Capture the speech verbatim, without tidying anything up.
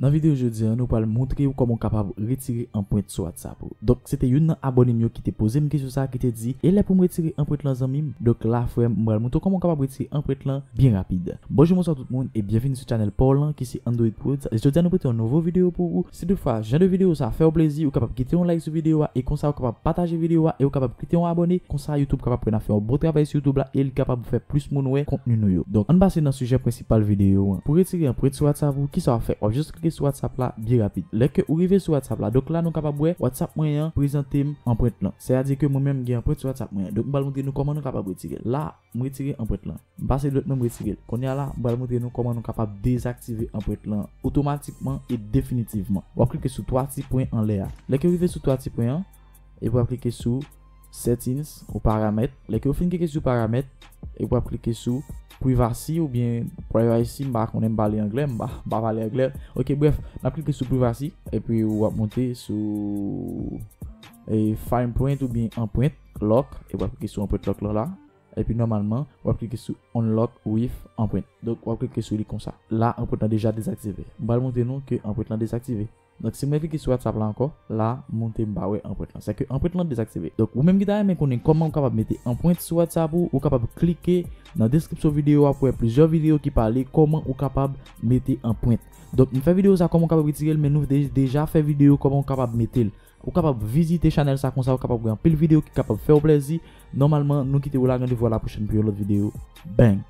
Nan videyo jodi a, nou pral montre w kòman w kapab retire anprent sou WhatsApp ou. Donk, se te youn nan abòne m yo ki te poze m kesyon sa a, ki te di, e lè pou m retire anprent lan, zanmi m? Donk la, frè m, m pral montre w kòman w kapab retire anprent lan byen rapid. Bonjou, bonswa tout moun, e byenvini sou channel pa w lan, ki se Android Pros. E jodi a, nou pote yon nouvo videyo pou ou. Si toutfwa jan de videyo sa fè w plezi, ou kapab kite yon like sou videyo a, e konsa ou kapab pataje videyo a, e ou kapab kite yon abòne. Konsa YouTube kapab wè n ap fè yon bon travay sou YouTube la, e li kapab fè plis moun wè kontni nou yo. Donk, ann pase nan sijè prensipal videyo an. Pou retire anprent sou WhatsApp ou, kisa w ap fè? W ap jis klike sou WhatsApp la byen rapid. Lè ke ou rive sou WhatsApp la, donk la nou kapab wè WhatsApp mwen an prezante m anprent lan. Sètadi ke mwen menm gen anprent sou WhatsApp mwen an. Donk, m pral montre nou kòman nou kapab retire l. La, m retire anprent lan. M pase dwèt mwen, m retire l. Kounye a la, m pral montre nou kòman nou kapab dezaktive anprent lan otomatikman e definitivman. W ap klike sou twa ti pwen anlè a. Lè ke w rive sou twa ti pwen an, epi w ap klike sou settings ou paramèt. Lè ke w fin klike sou paramèt, epi w ap klike sou privacy oubyen privacy, m pa konnen, m pale anglè, m pa, m pa pale anglè. Ok, brèf, n ap klike sou privacy, epi w ap monte sou, e, fine print oubyen anprent lock, epi w ap klike sou anprent lock lan la. Epi nòmalman, w ap klike sou unlock with anprent. Donk, w ap klike sou li konsa. La, anprent lan deja dezaktive. M pral montre nou ke anprent lan dezaktive. Donk, si mwen klike sou WhatsApp la ankò, la, monte m pa wè anprent lan. Sèke anprent lan dezaktive. Donk, ou menm ki ta renmen konnen kòman ou kapab mete anprent sou WhatsApp ou, ou kapab klike nan deskripsyon videyo a pou wè plizyè videyo ki pale kòman ou kapab mete anprent. Donk, m fè videyo sa kòman ou kapab retire l, men nou de-, deja fè videyo kòman ou kapab mete l. Ou kapab vizite chanèl sa, konsa ou kapab wè anpil videyo ki kapab fè w plezi. Nòmalman, nou kite w la, randevou a la pwochèn pou yon lòt videyo. Bang!